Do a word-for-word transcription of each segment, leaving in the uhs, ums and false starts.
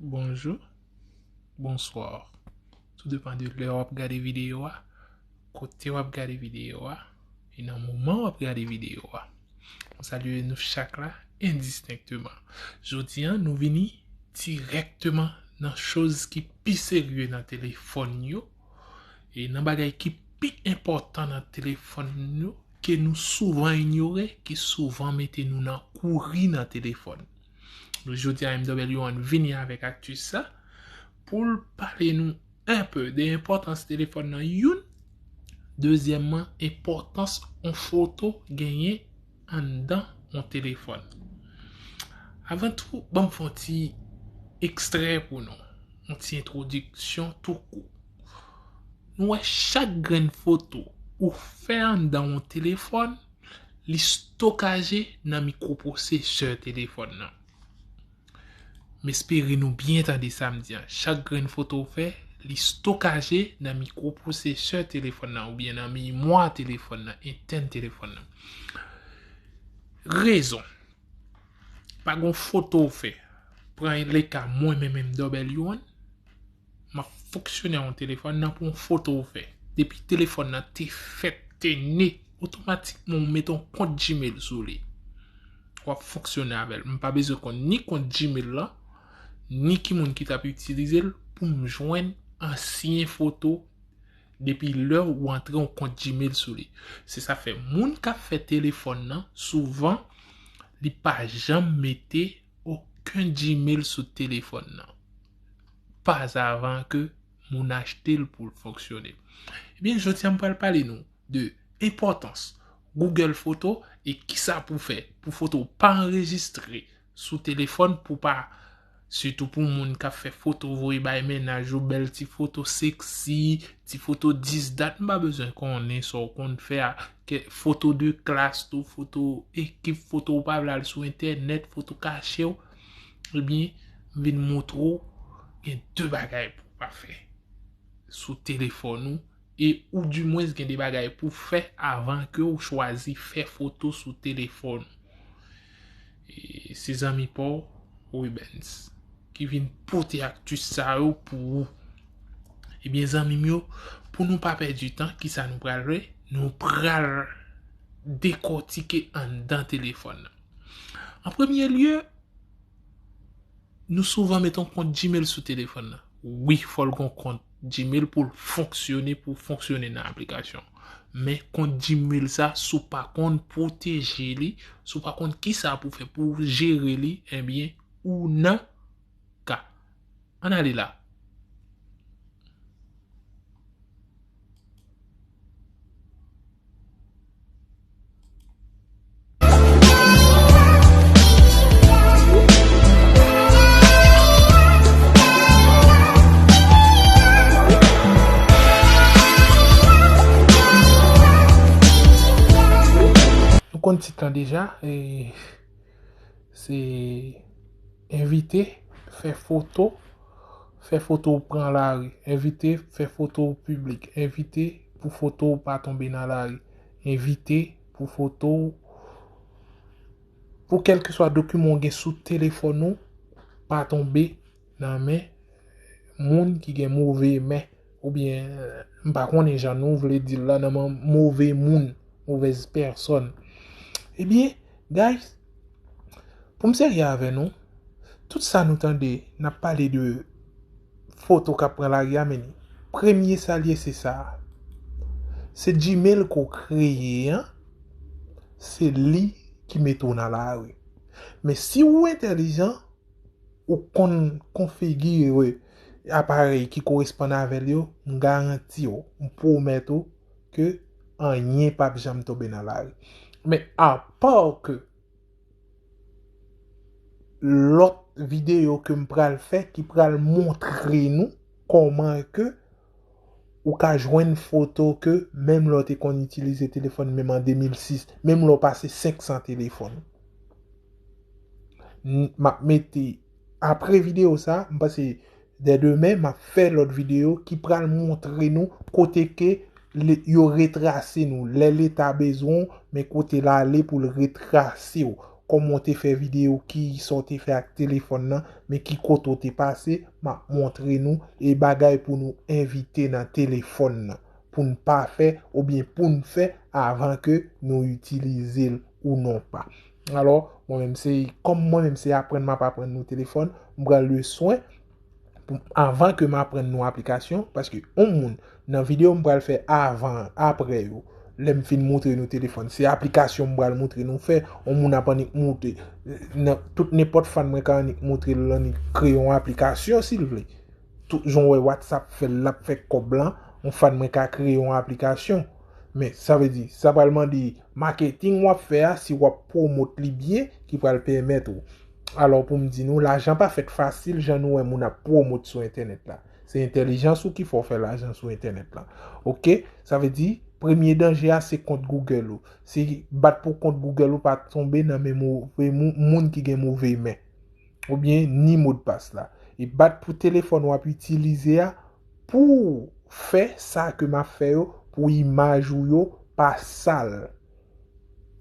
Bonjou, bonswa. Tou depann de lè w ap gade videyo a, kote w ap gade videyo a, e nan moman w ap gade videyo a. Mwen salye nou chak la endistenkteman. Jodi a, nou vini dirèkteman nan choz ki pi serye nan telefòn yo, e nan bagay ki pi enpòtan nan telefòn yo, ke nou souvan inyore, ki souvan mete nou nan kouri nan telefòn. Jodi a, M W One vini avèk akti sa pou l pale nou enpe de enpòtans telefòn nan youn, dezyèmman, enpòtans yon foto genyen anndan yon telefòn. Avan tou, ban m fè yon ti ekstrè pou nou, yon ti entwodiksyon tou kou. Nou wè chak grenn foto ou fè anndan yon telefòn, li stokaje nan mikwopwosesè telefòn nan. M espere nou byen tande sa m di a. Chak grenn foto w fè, li stokaje nan mikwopwosesè telefòn nan oubyen nan memwa telefòn nan, entèn telefòn nan. Rezon. Pa gon foto w fè. Pran le ka mwen menm M W One, m ap fonksyone yon telefòn nan pou yon foto w fè. Depi telefòn nan te fèt, te ne, otomatikman ou mete yon kont Gmail sou li. W ap fonksyone avè l. M pa bezwen konn ni kont Gmail lan, ni ki moun ki t ap itilize l pou m jwenn ansyen foto depi lè ou antre yon kont Gmail sou li. Se sa fè moun k ap fè telefòn nan, souvan, li pa janm mete okenn Gmail sou telefòn nan. Pas avan ke moun achte l pou l fonksyone. Ebyen, jodi a m pral pale nou de enpòtans Google Photo e kisa pou fè pou foto w pa anrejistre sou telefòn pou pa, sitou pou moun k ap fè foto voye bay mennaj yo, bèl ti foto seksi, ti foto dis dat, m pa bezwen konnen sa w konn fè a, ke foto de klas tou, foto ekip, foto w pa vle al sou entènèt, foto kache w, ebyen, m vin montre w gen de bagay pou w pa fè sou telefòn ou, e oudimwens gen de bagay pou w fè avan ke w chwazi fè foto sou telefòn ou. E se zanmi pa w, Rubens, ki vin pote akti sa yo pou ou. Ebyen, zanmi m yo, pou nou pa pèdi tan, kisa nou pral fè? Nou pral dekòtike anndan telefòn nan. An premye lye, nou souvan mete yon kont Gmail sou telefòn nan. Wi, fò l gon kont Gmail pou l fonksyone, pou fonksyone nan aplikasyon. Men kont Gmail sa, si w pa konn pwoteje li, si w pa konn kisa pou fè pou w jere li, ebyen, ou nan ka. Ann ale la. Nou konn tit lan deja, e se envite, fè foto, fè foto w pran lari. Envite, fè foto w piblik. Envite pou foto w pa tonbe nan lari. Envite pou foto w, pou kèlkeswa dokiman w gen sou telefòn ou, pa tonbe nan men moun ki gen move men, oubyen, m pa konnen jan nou vle di l la, nan men move moun, mauvaise personne. Ebyen, guys, pou m serye avè nou, tout sa nou tande, n ap pale de foto k ap pran lari a, men premye sa l ye, se sa. Se Gmail ke w kreye an, se li ki mete w nan lari. Men si w entèlijan, ou konn konfigire aparèy ki koresponn avè l yo, m garanti w, m pwomèt ou ke anyen p ap janm tonbe nan lari. Men apa ke lòt videyo ke m pral fè ki pral montre nou kòman ke ou ka jwenn foto ke menm lè w te konn itilize telefòn, menm an de mil sis, menm lè w pase senk san telefòn. N-, m ap mete, apre videyo sa, m panse dè demen, m ap fè lòt videyo ki pral montre nou kote ke le-, yo retrase nou. Lè Leta bezwen w, men kote l ale pou l retrase w. kòman w te fè videyo, ki sa w te fè ak telefòn nan, men ki kote w te pase, m ap montre nou e bagay pou nou evite nan telefòn nan, pou n pa fè oubyen pou n fè avan ke nou itilize l ou non pa. Alò, mwen menm se, kòm mwen menm se aprann m ap aprann nou telefòn, m pran le swen pou, avan ke m aprann nou aplikasyon, paske yon moun nan videyo m pral fè avan, apre yo, lè m fin moutre nou telefòn, se aplikasyon m pral moutre nou fè. Yon moun ap annik moutre, nan tout nenpòt fan mwen ka annik moutre l annik kreye yon aplikasyon si l vle. Tout jan w wè WhatsApp fè l, l ap fè kòb lan, yon fan mwen ka kreye yon aplikasyon. Men sa vle di, sa pral mande maketing w ap fè a, si w ap pwomot li byen, ki pral pèmèt ou. Alò, pou m di nou, lajan pa fèt fasil, jan nou wè moun ap pwomot sou entènèt la. Se entèlijans ou ki fè w fè lajan sou entènèt la. Oke? Sa vle di, premye danje a se kont Google ou. Se bat pou kont Google ou pa tonbe nan men move moun, moun ki gen move men. Oubyen ni modpas la. E bat pou telefòn w ap itilize a pou fè sa ke m ap fè yo, pou imaj ou yo pa sal.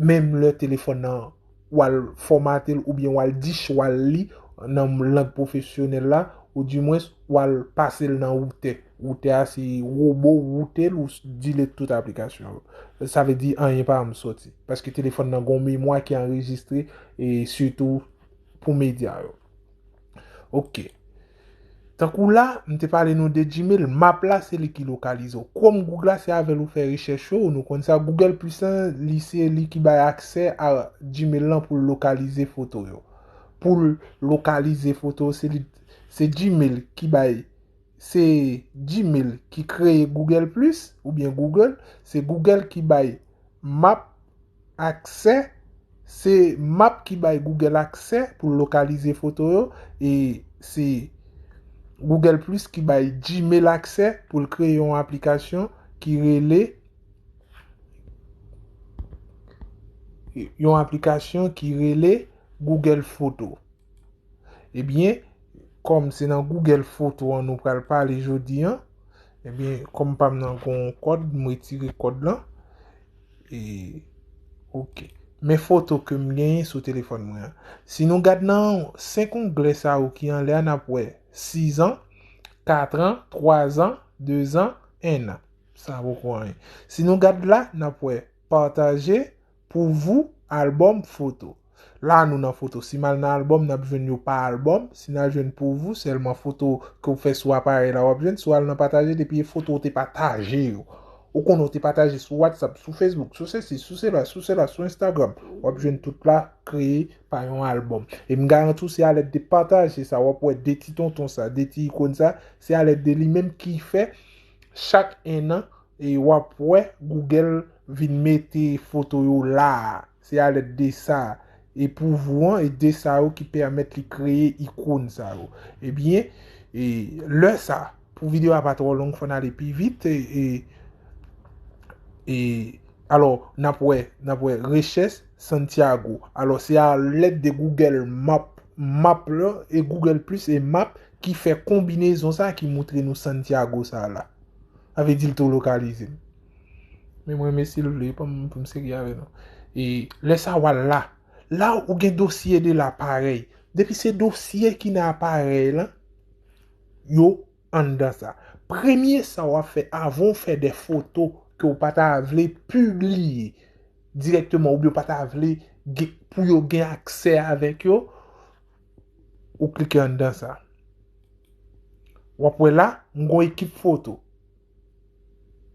Menm lè telefòn nan w al fòmate l oubyen w al dichwal li nan lang pwofesyonèl la, ou dimwens w al pase l nan woutè. Woutè a se wobo woute l ou s- delete tout aplikasyon yo. Sa vle di anyen pa janm soti. Paske telefòn nan gon memwa ki anrejistre e sitou pou medya yo. Oke. Tankou la, m te pale nou de Gmail, Map la se li ki lokalize w. Chrome Google la se avè l ou fè rechèch yo, nou konn sa. Google Plus lan, li se li ki bay aksè a Gmail lan pou l lokalize foto yo. Pou l lokalize foto, se li, se Gmail ki bay, se Gmail ki kreye Google Plus oubyen Google, se Google ki bay Map aksè, se Map ki bay Google aksè pou l lokalize foto yo, e se Google Plus ki bay Gmail aksè pou l kreye yon aplikasyon ki rele, yon aplikasyon ki rele Google Photo. Ebyen, kòm se nan Google Photo an nou pral pale jodi an, ebyen, kòm pa m nan gon kòd, m retire kòd lan. E, oke. Men foto ke m genyen sou telefòn mwen an. Si nou gad nan senk onglè sa yo ki anlè a, n ap wè sis an, kat an, twa zan, de zan, en an. Sa poko anyen. Si nou gad la, n ap wè pataje, pou vou, albòm, foto. La nou nan foto. Si m al nan albòm, n ap jwenn yo pa albòm. Si n al jwenn pou vou, sèlman foto ke w fè sou aparèy la w ap jwenn. Si w al nan pataje, depi e foto w te pataje yo. Ou konnen w te pataje sou WhatsApp, sou Facebook, sou sesi, sou sela, sou sela, sou Instagram. W ap jwenn tout la, kreye pa yon albòm. E m garanti w, se alèd de pataje sa, w ap wè de ti tonton sa, de ti ikòn sa, se alèd de li menm ki fè chak en an, e w ap wè Google vin mete foto yo la a. Se alèd de sa. E pou vou an, e de sa yo ki pèmèt li kreye ikòn sa yo. Ebyen, e lè sa, pou videyo a pa twò long, fò n ale pi vit. E, e, e, alò, n ap wè, n ap wè rechèch Santiago. Alò, se alèd de Google Map, Map la, e Google Plus e Map ki fè konbinezon sa ki moutre nou Santiago sa la. Sa vle di l tou lokalize m. Men mwen, men si l vle, pa m, pou m serye avè nou. E lè sa w al la, la ou gen dosye de laparèy. Depi se dosye ki nan aparèy lan, yo anndan sa. Premye sa w ap fè avan w fè de foto ke w pa ta vle pibliye dirèkteman oubyen w pa ta vle gen, pou yo gen aksè avèk yo, ou klike anndan sa. W ap wè la, m gon ekip foto.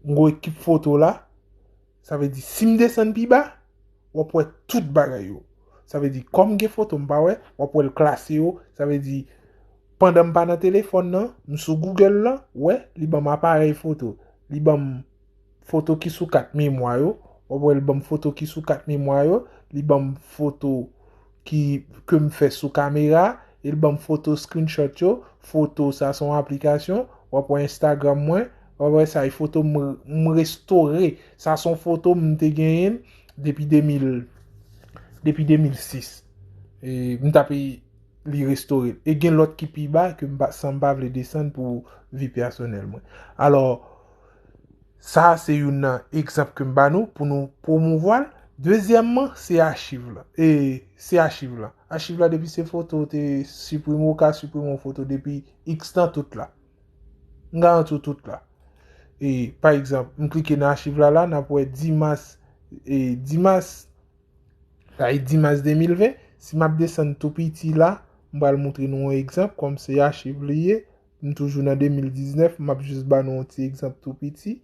M gon ekip foto la. Sa vle di, si m desann pi ba, w ap wè tout bagay yo. Sa vle di, kòm gen foto m pa wè, w ap wè l klase yo. Sa vle di, pandan m pa nan telefòn nan, m sou Google lan, wè, li ban m aparèy foto. Li ban m foto ki sou kat memwa yo. W ap wè l ban m foto ki sou kat memwa yo. Li ban m foto ki, ke m fè sou kamera. E l ban m foto screenshot yo. Foto sa se yon aplikasyon. W ap wè Instagram mwen. W ap wè sa e foto m, m restore. Sa se yon foto m te genyen depi de mil, depi de mil sis. E m t ap li restore l. E gen lòt ki pi ba ke m pa, san m pa vle desann pou vi pèsonèl mwen. Alò, sa se youn nan egzanp ke m ba nou pou nou pwomouvwa l. Dezyèmman, se achiv la. E se achiv la. Achiv la, depi se foto ou te siprime, ou ka siprime yon foto depi X tan, tout la. M garanti w tout la. E, pa egzanp, m klike nan achiv la, la, n ap wè dis mas, e, dis mas, sa e dis mas de mil ven. Si m ap desann tou piti la, m pral montre nou yon egzanp, kòm se achiv li ye. M toujou nan de mil diznèf, m ap jis ba nou yon ti egzanp tou piti.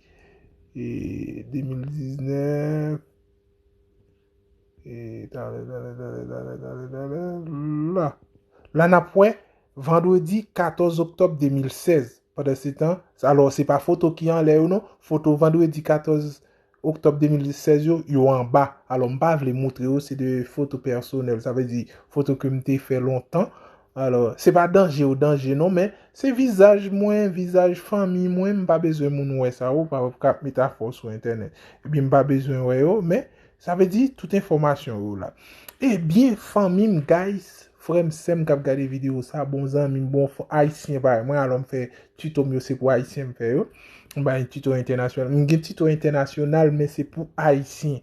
E, de mil diznèf, e, talè, talè, talè, talè, talè, talè, la. La, n ap wè, vandredi katòz oktòb de mil sèz. Pandan se tan, alò, se pa foto ki anlè yo, non. Foto vandredi katòz oktòb de mil sèz yo, yo anba. Alò, m pa vle moutre yo, se de foto pèsonèl. Sa vle di, foto ke m te fè lontan. Alò, se pa danje yo danje, non, men se vizaj mwen, vizaj fanmi mwen, m pa bezwen moun wè sa, ou pa ka ap met afè w sou entènèt. Ebyen, m pa bezwen wè yo, men sa vle di, tout enfòmasyon yo la. Ebyen, fanmi m, guys, frè m, sè m k ap gade videyo sa, bon zanmi m, bon f-, ayisyen parèy mwen, alò m fè tuto m yo, se pou ayisyen m fè yo. M pa gen tuto entènasyonal. M gen tuto entènasyonal, men se pou ayisyen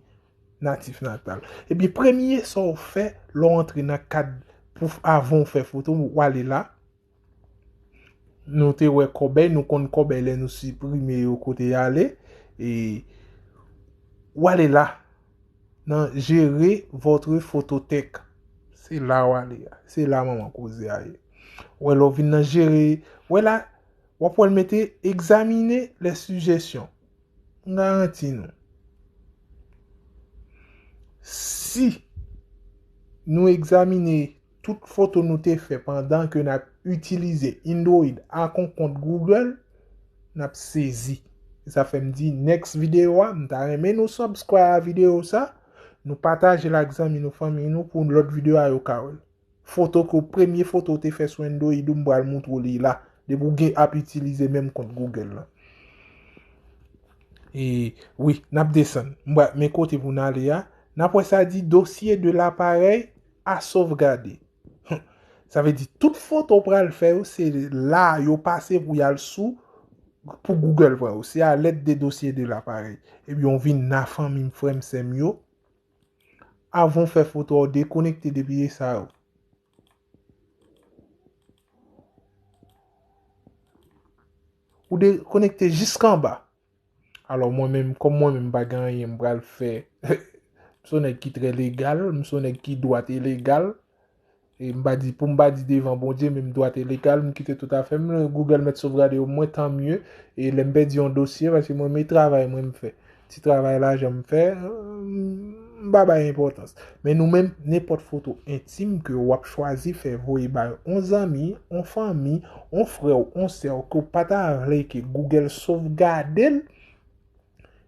natif natal. Ebyen, premye sa w fè, lè w antre nan kad pou f-, avan w fè foto, w ale la. Nou te wè kòbèy, nou konn kòbèy lè nou siprime yo kote y ale. E w ale la, nan Gérer votre photothèque. Se la w ale a. Se la manman koze a ye. Wè lè w vin nan Gérer, wè la, w ap wè l mete Examiner les suggestions. M garanti nou. Si nou egzamine tout foto nou te fè pandan ke n ap itilize Android ak yon kont Google, n ap sezi. E sa fè m di next videyo a, m ta renmen nou subscribe a videyo sa, nou pataje l ak zanmi nou, fanmi nou, pou lòt videyo a yo ka wè l. Foto ke w, premye foto w te fè sou Android ou, m pral moutre w li la. Depi w gen ap itilize menm kont Google la. E wi, n ap desann. M pral, men kote pou n ale a. N ap wè sa di dossier de l'appareil à sauvegarder. Sa vle di tout foto w pral fè yo, se la yo pase pou y al sou, pou Google pran yo. C'est à l'aide des dossiers de l'appareil. Ebyen, w vin nan fanmi m, frè m, sè m yo. Avan w fè foto a, w dekonekte depi sa yo. Ou dekonekte jiskanba. Alò, mwen menm, kòm mwen menm m pa gen anyen m pral fè, m se yon nèg ki trè legal, m se yon nèg ki dwat e legal. E m pa di, pou m pa di devan Bondye, men m dwat e legal, m kite tout afè m. Google mèt sovgade yo, mwen, tan mye. E lè m pèdi yon dosye, paske mwen, men travay mwen m fè. Ti travay lajan m fè, m pa bay enpòtans. Men nou menm, nenpòt foto entim ke w ap chwazi fè voye bay on zanmi, on fanmi, on frè w, on sè w, ke w pa ta vle ke Google sovgade l,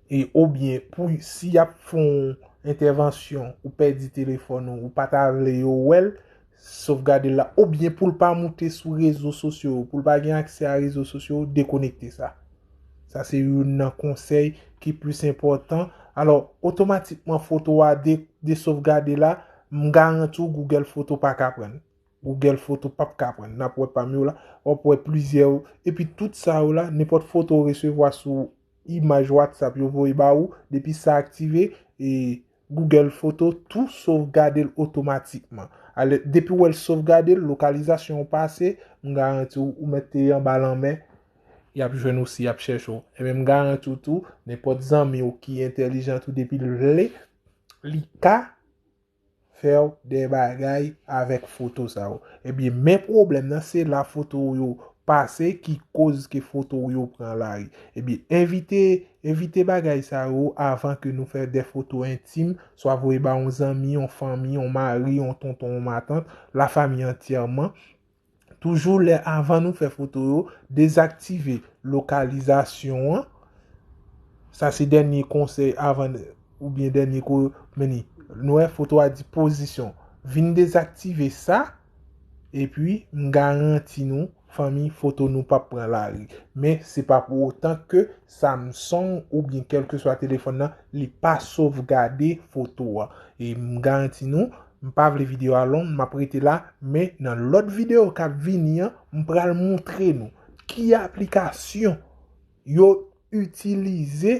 e oubyen pou si y ap fè yon entèvansyon, ou pèdi telefòn ou, ou pa ta vle yo wè l, sovgade l la, oubyen pou l pa moute sou rezo sosyo yo, pou l pa gen aksè a rezo sosyo yo, dekonekte sa. Sa se youn nan konsèy ki plis enpòtan. Alò, otomatikman foto a de-, desovgade la, m garanti w Google Foto pa ka pran l. Google Foto p ap ka pran l. N ap wè pami yo la, w ap wè plizyè yo. Epi tout sa yo la, nenpòt foto w resevwa sou imaj WhatsApp yo voye ba ou, depi sa aktive, e Google Foto tou sovgade l otomatikman. Alè, depi w wè l sovgade l, lokalizasyon w pase, m garanti w, ou mèt te anba lanmè, y ap jwenn ou si y ap chèche w. Ebyen, m garanti w tou, nenpòt zanmi w ki entèlijan tou, depi l vle, li ka fè w de bagay avèk foto sa yo. Ebyen, men pwoblèm nan, se la foto w yo pase ki koz ke foto w yo pran lari. Ebyen, evite, evite bagay sa yo avan ke nou fè de foto entim, swa voye ba yon zanmi, yon fanmi, yon mari, yon tonton, yon matant, lafanmi antyèman. Toujou lè avan nou fè foto yo, dezaktive lokalizasyon an. Sa se dènye konsèy avan, oubyen dènye ko-, men ni, nou wè foto a di pozisyon. Vin dezaktive sa, epi m garanti nou, fanmi, foto nou p ap pran lari. Men se pa pou otan ke Samsung oubyen kèlkeswa telefòn nan, li pa sovgade foto a. E m garanti nou, m pa vle videyo a long, m ap rete la, men nan lòt videyo k ap vini an, m pral montre nou ki aplikasyon yo itilize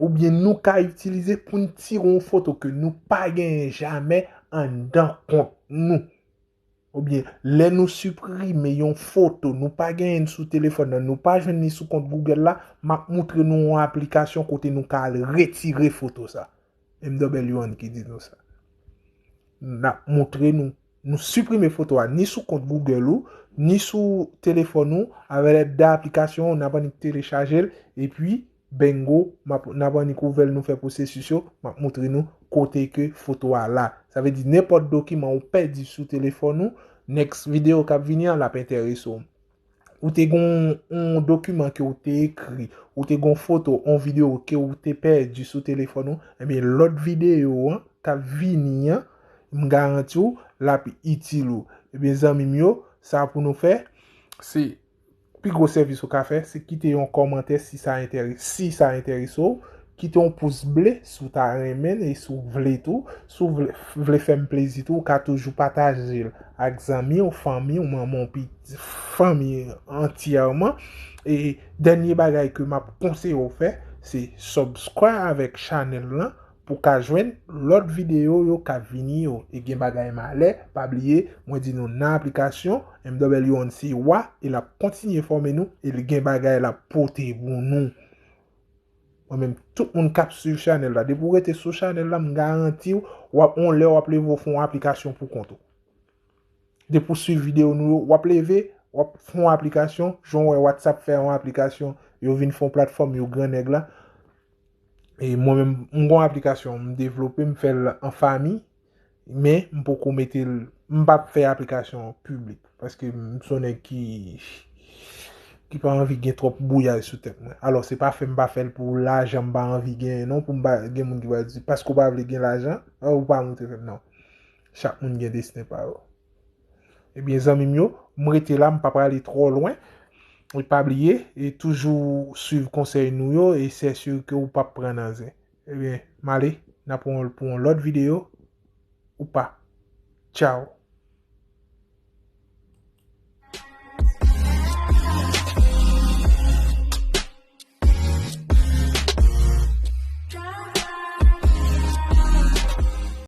oubyen nou ka itilize pou n tire yon foto ke nou pa genyen jamè anndan kont nou. Oubyen, lè nou siprime yon foto, nou pa genyen l sou telefòn nan, nou pa jwenn li sou kont Google la, m ap moutre nou yon aplikasyon kote nou ka al retire foto sa. M W N ki di nou sa. N ap moutre nou. Nou siprime foto a ni sou kont Google ou, ni sou telefòn ou, avèk lèd de aplikasyon, n ap annik telechaje l, epi, bingo, m ap, n ap annik ouvè l, nou fè pwosesis yo, m ap moutre nou kote ke foto a la. Sa vle di, nenpòt dokiman ou pèdi sou telefòn ou, next videyo k ap vini an, l ap enterese w. Ou te gen yon, yon dokiman ke ou te ekri, ou te gen yon foto, yon videyo ke ou te pèdi sou telefòn ou, ebyen, lòt videyo an k ap vini an, m garanti w, l ap itil ou. Ebyen, zanmi m yo, sa pou nou fè, se pi gwo sèvis ou ka fè, se kite yon kòmantè si sa enterese, si sa enterese w, kite yon pous ble si w ta renmen l e si w vle tou, si w vle, vle fè m plezi tou, ou ka toujou pataje l ak zanmi w, fanmi w, manman w, pitit, fanmi antyèman. E dènye bagay ke m ap konseye w fè, se subscribe avèk chanèl lan pou ka jwenn lòt videyo yo k ap vini yo. E gen bagay malè, pa bliye, mwen di nou nan aplikasyon, M W N se wa, e l ap kontinye fòme nou, e l gen bagay l ap pote pou nou. Mwen menm, tout moun k ap swiv chanèl la, depi w rete sou chanèl la, m garanti w, w ap, yon lè w ap leve w fè yon aplikasyon pou kont ou. Depi w swiv videyo nou yo, w ap leve, w ap fè yon aplikasyon, jan w wè WhatsApp fè yon aplikasyon, yo vin fè yon platfòm, yo grannèg la. E mwen menm, m gen yon aplikasyon, m devlope, m fè l an fanmi, men m poko mete l, m p ap fè aplikasyon piblik, paske m se yon nèg ki, ki pa anvi gen twòp bouyay sou tèt mwen. Alò, se pa fè m pa fè l pou lajan, m pa anvi genyen non, pou m pa gen moun ki va di, paske w pa vle gen lajan, ou pa montre fè m non. Chak moun gen desten pa yo. Ebyen, zanmi m yo, m rete la, m pa prale twò lwen. E pa bliye, e toujou swiv konsèy nou yo, e sèsi ke ou p ap pran nan zen. Ebyen, m ale, n ap wè w pou yon lòt videyo. Ou pa. Tchaw.